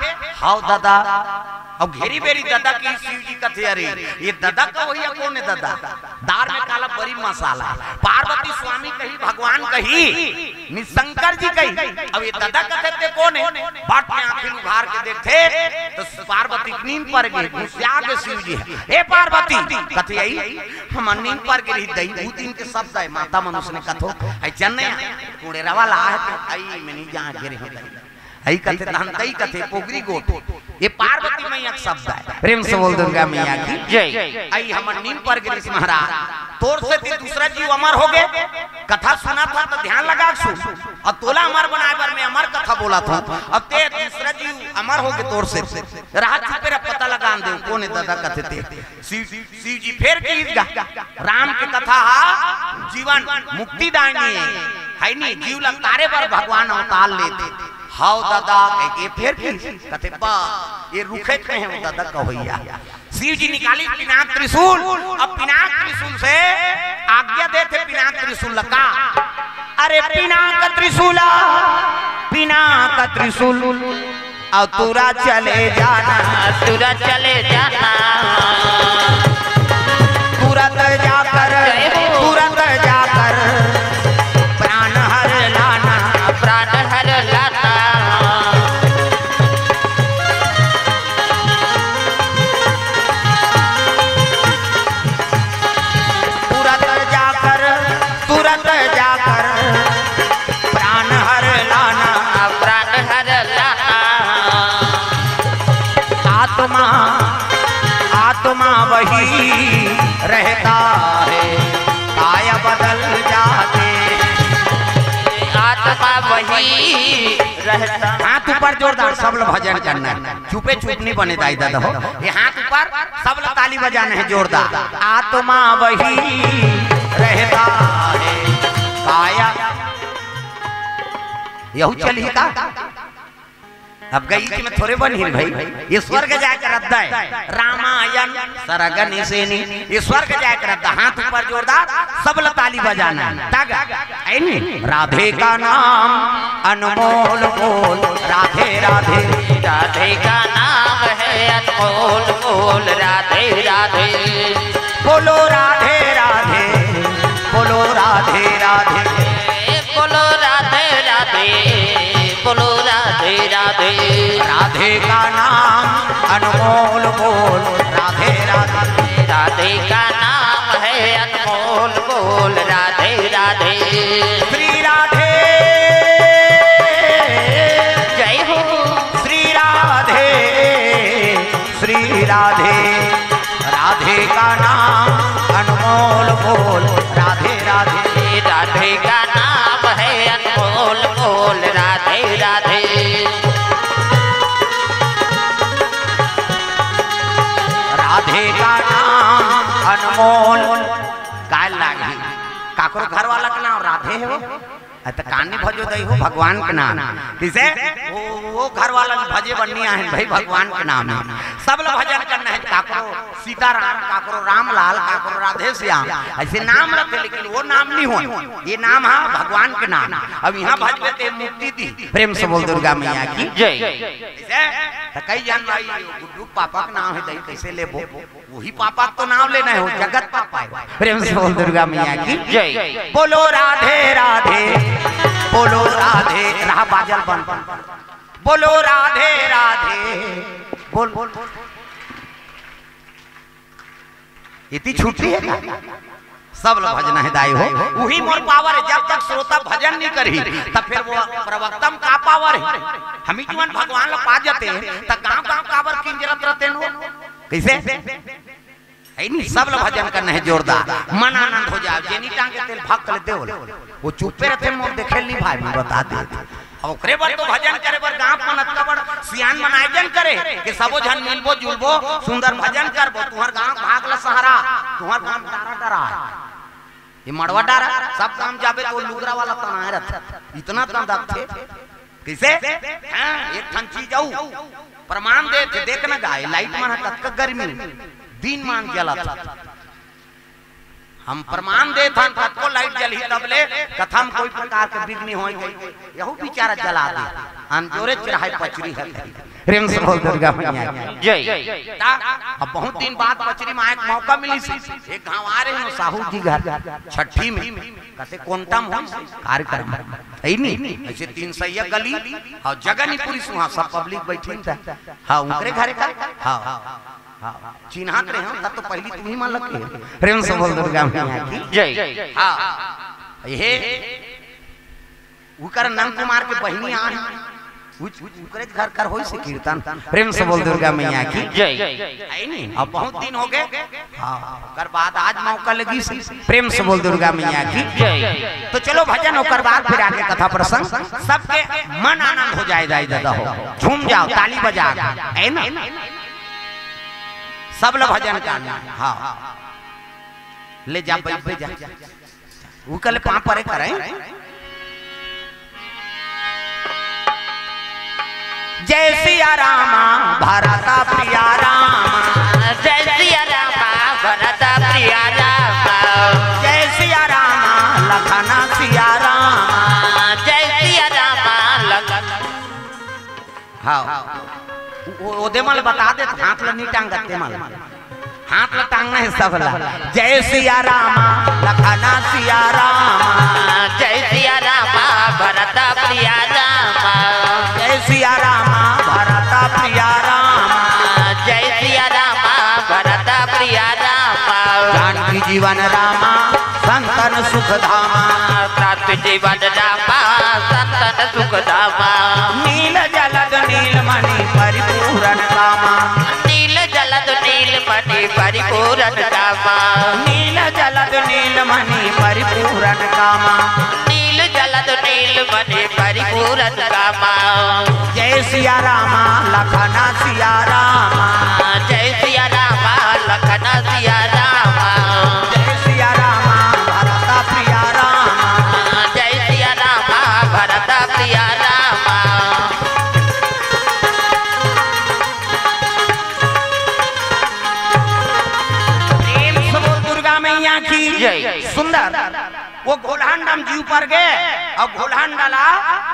"हव ददा।" अउ घेरी बेरी ददा कही, शिव जी कथे, "अरे, ये ददा कहोइया कोन हे ददा? दार में काला बरी मसाला हे।" पार्वती स्वामी कही, भगवान कही, नि शंकर जी कही, अब ये ददा कथे ते कोन हे? बट में आंखी उघार के देखथे त पार्वती के नींद पर गे, घुसिया गे शिव जी हे। "ए पार्वती," कथे, "अई, हमर नींद पर गे रिहिस दई, ऊ दिन के शब्द हे, माता मन अइसने कथो, अई चन्नैया, कुड़ेरा वाला आहे त अई, मैं नी जान गे रिहिस दई।" अई कथे, तहन तई कथे, पोगरी गोठ। ये पार्वती मैया के शब्द हे। प्रेम से बोल दुर्गा मैया की जय। "अई हमर नींद पर गे रिहिस महाराज, तोर सेती दूसरा जीव अमर हो गे, कथा सुनत हंव त ध्यान लगा के सुन, अउ तोला अमर बनाय बर मैं अमर कथा बोलत हंव, अउ ते दूसरा जीव अमर हो गे तोर सेती, रहा चुपे रहा, पता लगान देव कोन हे ददा कथे ते।" शिव, शिव जी फेर कहिस गा, राम के कथा हा जीवन मुक्तिदायनी हे, हे नी, जीव ला तारे बर भगवान अवतार लेथे। "हव ददा," कहिके फेर कहिस, कथे, "बा, ये रुखे कहे हो ददा कहोइया।" शिव जी निकालिस पिनाक त्रिशूल, अब पिनाक त्रिशूल से आज्ञा देथे पिनाक त्रिशूल ला का, "अरे पिनाक त्रिशूला, पिनाक त्रिशूल, अउ तुरा चले जाना, तुरा चले जाना, तुरंत जाकर, जय हो। तुरंत जाकर प्राण हर लाना, प्राण हर लाना।" तुरंत जाकर, तुरंत जाकर प्राण हर लाना, प्राण हर लाना। आत्मा, आत्मा वही रहता है, काया बदल जाते। आत्मा वही रहता। हाथ ऊपर जोरदार, सब लोग भजन करना हे। चुपे चुप नहीं बने दाई ददा हो। ये हाथ ऊपर, सब लोग ताली बजाना हे जोरदार। आत्मा वही रहता है, काया। यहू चलही का? अब गई कि मैं थोरे बनही भाई, ये स्वर्ग जाय के रद्दा हे। रामायण सरग निसेनी, ये स्वर्ग जाय के रद्दा। हाथ ऊपर जोरदार, सब लोग ताली बजाना हे। तग, हे नी? राधे का नाम अनमोल बोल, राधे राधे। राधे का नाम है अनमोल बोल, राधे राधे। बोलो राधे राधे, बोलो राधे राधे। बोलो राधे राधे, बोलो राधे राधे। राधे का नाम अनमोल बोल, राधे राधे। राधे का नाम है अनमोल बोल, राधे राधे। श्री राधे, जय हो। श्री राधे, श्री राधे। राधे का नाम अनमोल बोल, राधे राधे। राधे का नाम है अनमोल बोल, राधे राधे। राधे का नाम अनमोल। काय लागही? काकरो घर वाला के नाम राधे हे वो? अरे त कान नी भजो दई हो भगवान के नाम। कइसे? वो, वो घर वाला ल भजे बर नी आहे भाई, भगवान के नाम हे। सब ल भजन करना हे, काकरो सीताराम, काकरो रामलाल, काकरो राधे श्याम, अइसे नाम रखे, लेकिन वो नाम नी होय। ये नाम हा भगवान के नाम। अब इहाँ भजबे ते मुक्ति दी। प्रेम से बोल दुर्गा मैया की जय। कइसे? त कई झन भाई, गुड्डू पापा के नाम हे दई, कइसे लेबो? वही पापा के तो नाम लेना हे, वो जगत पापा हे। प्रेम से बोल दुर्गा मैया की जय। बोलो राधे राधे, बाजल बंद। बोलो राधे राधे। बोल, बोल। इति छुट्टी हे का? सब ल भजना हे दाई हो। उही मोर पावर हे, जब तक श्रोता भजन नइ करही, त फेर वो प्रवक्ता म का पावर हे? हमी जुवान भगवान ल पा जते, त गांव-गांव काबर किंजरत रतेन वो? कइसे? हे नी, सब ल भजन करना हे जोरदार, मन आनंद हो जाय। जेनी टांगे तेल भाग कर देवल, वो चुप्पे रथे, मोर देखे ल नइ भाय, मैं बता दे। अब ओकरे बर तो भजन करे बर गांव मन अतका बड़ सियान मन आयोजन करे कि सबो झन मिलबो जुलबो, सुंदर भजन करबो। तुंहर गांव भाग ल सहरा, तुंहर गांव डरा डरा हे। ये मड़वा डारा, सब काम जाबे तो लुगरा वाला तनाए रथे, इतना तन दखथे। कइसे? हाँ, एक ठन चीज अउ प्रमाण देथे, देख न गाय, लाइट मन ह कतका गर्मी, दिन मान जलत। हम प्रमाण देथन, कतको लाइट जलही तब ले कथा म कोई प्रकार के विघ्न होय, यहू बिचारा जला दे, अंजोरे चढ़ाए पचरी है। प्रेम से बोल दुर्गा मैया की। जय। ता, अब बहुत दिन बाद पचरी में एक मौका मिलिस, एक घांव आ रहे हो साहू जी घर छठी में, कते कोंटा म हो कार्यक्रम, हे नी? अइसे तीन सैया गली, अउ जगह नइ पुरिस, वहाँ सब पब्लिक बइठिन ता। हाँ, उनकरे घरे का, हाँ, हाँ, चिन्हात रहे हो, तब तो पहिली तुहीं मन लगे। प्रेम से बोल दुर्गा मैया की। जय। हाँ, ये उकर नंद कुमार के बहिनी आन, उच-, उच-, उकरे घर कर होइस कीर्तन। प्रेम से बोल दुर्गा मैया की। जय। हे नी? अब बहुत दिन हो गए। हाँ, ओकर बाद आज मौका लगिस। प्रेम से बोल दुर्गा मैया की। जय। तो चलो भजन, ओकर बाद फिर आगे कथा प्रसंग। सबके मन आनंद हो जाय, दाई ददा हो, झूम जाव, ताली बजा, हे ना? सब ल भजन करना। हाँ, ले जा, बैठ जा। उकल पाँव परे करे। जय सिया रामा भरत प्रिया रामा। जय सिया रामा भरत प्रिया रामा। जय सिया रामा लखन सिया रामा। जय सिया रामा लखन। हाँ, ओ, ओदे मन ल बता दे, हाथ ल नइ टांगत ते मन ल। हाथ ल टांगना हे सब ल। जय सिया रामा, लखना सिया रामा। जय सिया रामा, भरत प्रिया रामा। जय सिया रामा, भरत प्रिया रामा। जय सिया रामा, भरत प्रिया रामा। जानकी जीवन रामा, संतन सुख धामा। जानकी जीवन रामा, संतन सुख धामा। नील जलद नील मणि परिपूरण कामा। नील जलद नील मणि परिपूरण कामा। नील जलद नील मणि परिपूरण कामा। नील जलद नील मणि परिपूरण कामा। जय सिया रामा, लखना सिया रामा। जय सिया रामा, लखना सिया रामा। जय सिया रामा, भरत प्रिया रामा। जय सिया रामा, भरत प्रिया रामा। प्रेम से बोल दुर्गा मैया की। जय। सुंदर। वो घोलहंडा म जीव पर गे, अउ घोलहंडा ला,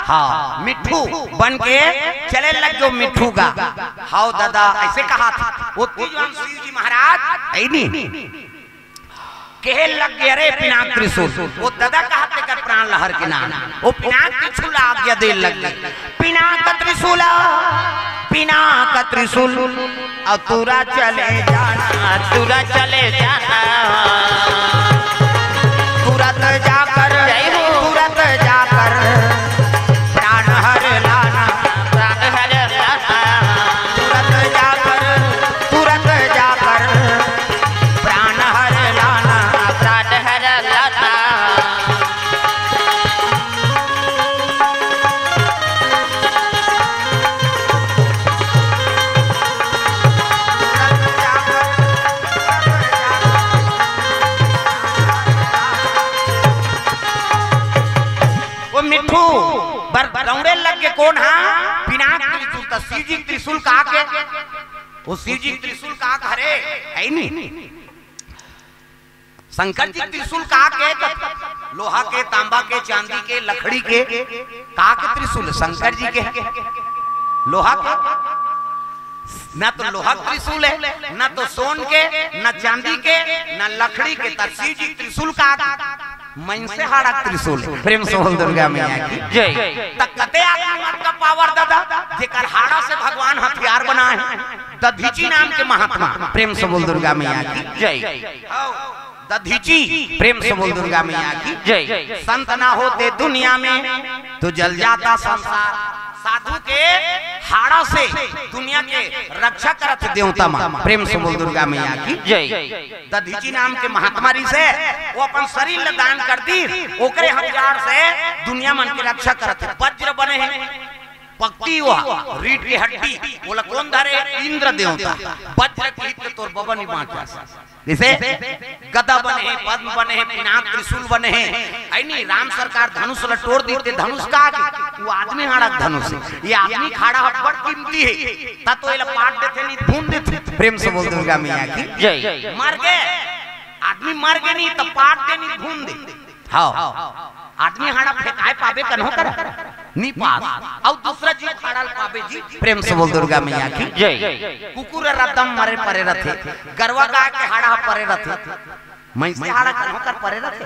हाँ, मिट्ठू बन के चले लग जो मिट्ठू गा। हव ददा, अइसे कहा था। वो तीजवान शिव जी महाराज, हे नी? कहे लग गे, "अरे पिनाक त्रिशूल।" वो ददा कहा तेकर प्राण लहर के नाम। वो पिनाक त्रिशूल आज्ञा दे लग गे। पिनाक त्रिशूल, पिनाक त्रिशूल, अउ तुरा चले जाना, तुरा चले जाना। तुरत जाकर, जय हो। तुरत जाकर प्राण हर लाना। प्राण हर लाना। तुरत जाकर, तुरत जाकर प्राण हर लाना। प्राण हर लाना। वो मिट्ठू बर दौड़े लग गे कोन हा? पिनाक त्रिशूल। त शिव जी के त्रिशूल कहा के? वो शिव जी के त्रिशूल कहा के हरे? हे नी? शंकर जी के त्रिशूल कहा के? त लोहा के, तांबा के, चांदी के, लकड़ी के, कहा के त्रिशूल? शंकर जी के। लोहा के? ना तो लोहा के त्रिशूल हे, ना तो सोन के, ना चांदी के, ना लकड़ी के। त शिव जी के त्रिशूल कहा के? मनसे हाड़ा के त्रिशूल हे। प्रेम से बोल दुर्गा मैया की। जय। त कते आदमी मन का पावर दादा, जेकर हाड़ा से भगवान हथियार बनाए हे। दधीची नाम के महात्मा, प्रेम से बोल दुर्गा मैया की। जय। दधीची, प्रेम से बोल दुर्गा मैया की। जय। संत ना होते दुनिया में तो जल जाता संसार। साधु के हाड़ा से दुनिया के रक्षा करत देवता मन, प्रेम से बोल दुर्गा मैया की। जय। दधीची नाम के महात्मा रिहिसे, वो अपन शरीर ल दान कर दी, ओकरे हथियार से दुनिया मन के रक्षा करत हे। वज्र बने हे, पकती वो रीढ़ के हड्डी, ओला कोन धरे? इंद्र देवता। वज्र की तो तोर बबा नहीं बांचा। जैसे गदा बने हे, पद्म बने हे, पिनाक त्रिशूल बने हे, ऐ नहीं, राम सरकार धनुष ल टोर दीस ते धनुष का आगे, वो आदमी हाड़ा के धनुष हे। ये आदमी हाड़ा ह बड़ कीमती हे, त तो एला पाट देथे नहीं, भून देथे। प्रेम से बोल दुर्गा मैया की। जय। मर गे, आदमी मर गे नहीं, त पाट दे नहीं, भून दे। हाँ, आदमी हाड़ा फेंकाए पाबे कन्हो करा? नहीं पास। अउ दूसरा जीव हाड़ा ल पाबे जी। प्रेम से बोल दुर्गा मैया की। जय। कुकुर रद्दम मरे परे रथे, गरवा गाय के हाड़ा ह परे रथे, मनसे हाड़ा कन्हो कर परे रथे?